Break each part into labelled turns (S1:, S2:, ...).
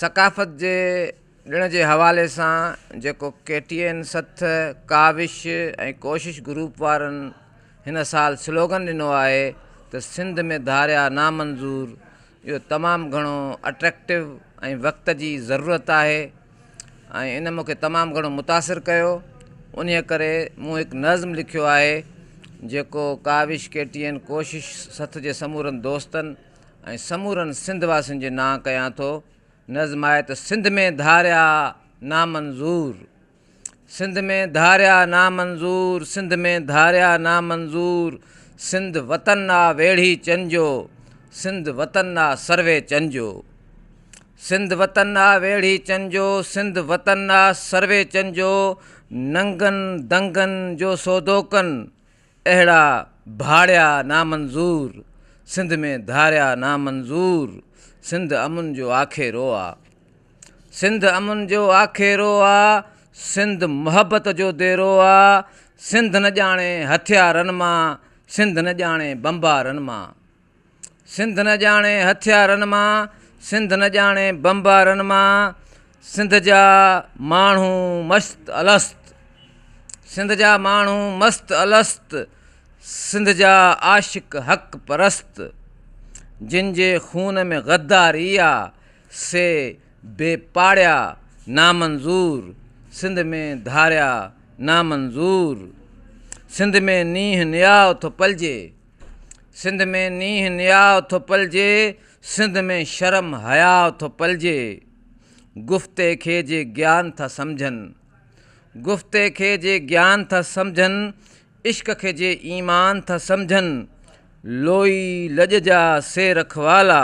S1: ثقافت جي ڏڻ جي حوالي سان جيڪو ڪي ٽي اين سٿ، ڪاوش ۽ ڪوشش گروپ وارن هن سال سلوگن ڏنو آهي ته سنڌ ۾ ڌاريا نامنظور، اهو تمام گهڻو اٽريڪٽو ۽ وقت جي ضرورت آهي ۽ ان مون کي تمام گهڻو متاثر ڪيو. انهيء ڪري مون هڪ نظم لکيو آهي جيڪو ڪاوش، ڪي ٽي اين، ڪوشش سٿ جي سمورن دوستن ۽ سمورن سنڌ واسين جي نانء ڪيان ٿو. نظم آهي ته سنڌ ۾ ڌاريا نامنظور، سنڌ ۾ ڌاريا نامنظور، سنڌ ۾ ڌاريا نامنظور، سنڌ وطن آ ويڙهي چنجو، سنڌ وطن آ سروي چنجو، سنڌ وطن آ ويڙهي چنجو، سنڌ وطن آ سروي چنجو، ننگن دنگن جو سودو ڪن، اهڙا ڀاڙيا نامنظور، سنڌ ۾ ڌاريا نامنظور، سنڌ امن جو آکيرو آ، سنڌ امن جو آکيرو آ، سنڌ محبت جو ديرو آ، سنڌ نه ڄاڻي هٿيارن مان، سنڌ نه ڄاڻي بمبارن مان. سنڌ نه ڄاڻي هٿيارن مان، سنڌ نه ڄاڻي بمبارن مان، سنڌ جا ماڻهو مست الست، سنڌ جا ماڻهو مست الست، سنڌ جا عاشق حق پرست، جن جي خون ۾ غداري آ، سي بي پاڙيا نامنظور، سنڌ ۾ ڌاريا نامنظور، سنڌ ۾ نينهن نياء ٿو پلجي. سنڌ ۾ نينهن نياء ٿو پلجي، سنڌ ۾ شرم حياء ٿو پلجي. گفتي کي جي گيان ٿا سمجهن، گفتي کي جي گيان ٿا سمجهن، عشق کي جي ايمان ٿا سمجهن، لوئي لڄ جا سي رکوالا،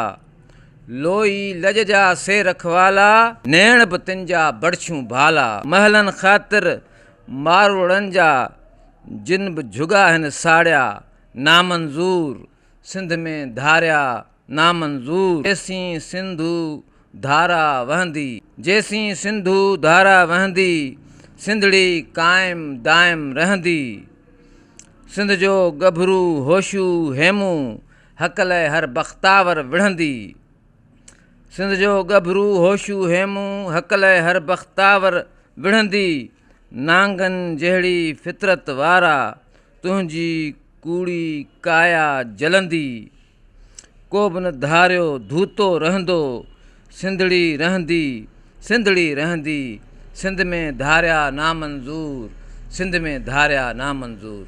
S1: لوئي لڄ جا سي رکوالا، نيڻ به تن جا بڙڇيون ڀالا، محلن خاطر ماروئڙن جا جن به جهڳا هن ساڙيا، نامنظور، سنڌ ۾ ڌاريا، نامنظور. جيسين سنڌو ڌارا وهندي، جيسين سنڌو ڌارا وهندي، سنڌڙي قائم دائم رهندي. سنڌ جو ڳڀرو هوشو هيمون، حق لئه هر بختاور وڙهندي. سنڌ جو ڳڀرو هوشو هيمون، حق لئه هر بختاور وڙهندي. نانگن جهڙي فطرت وارا، تنهنجي ڪوڙي ڪايا جلندي. ڪو به نه ڌاريو ڌوتو رهندو، سنڌڙي رهندي، سنڌڙي رهندي، سنڌ ۾ ڌاريا نامنظور، سنڌ ۾ ڌاريا نامنظور.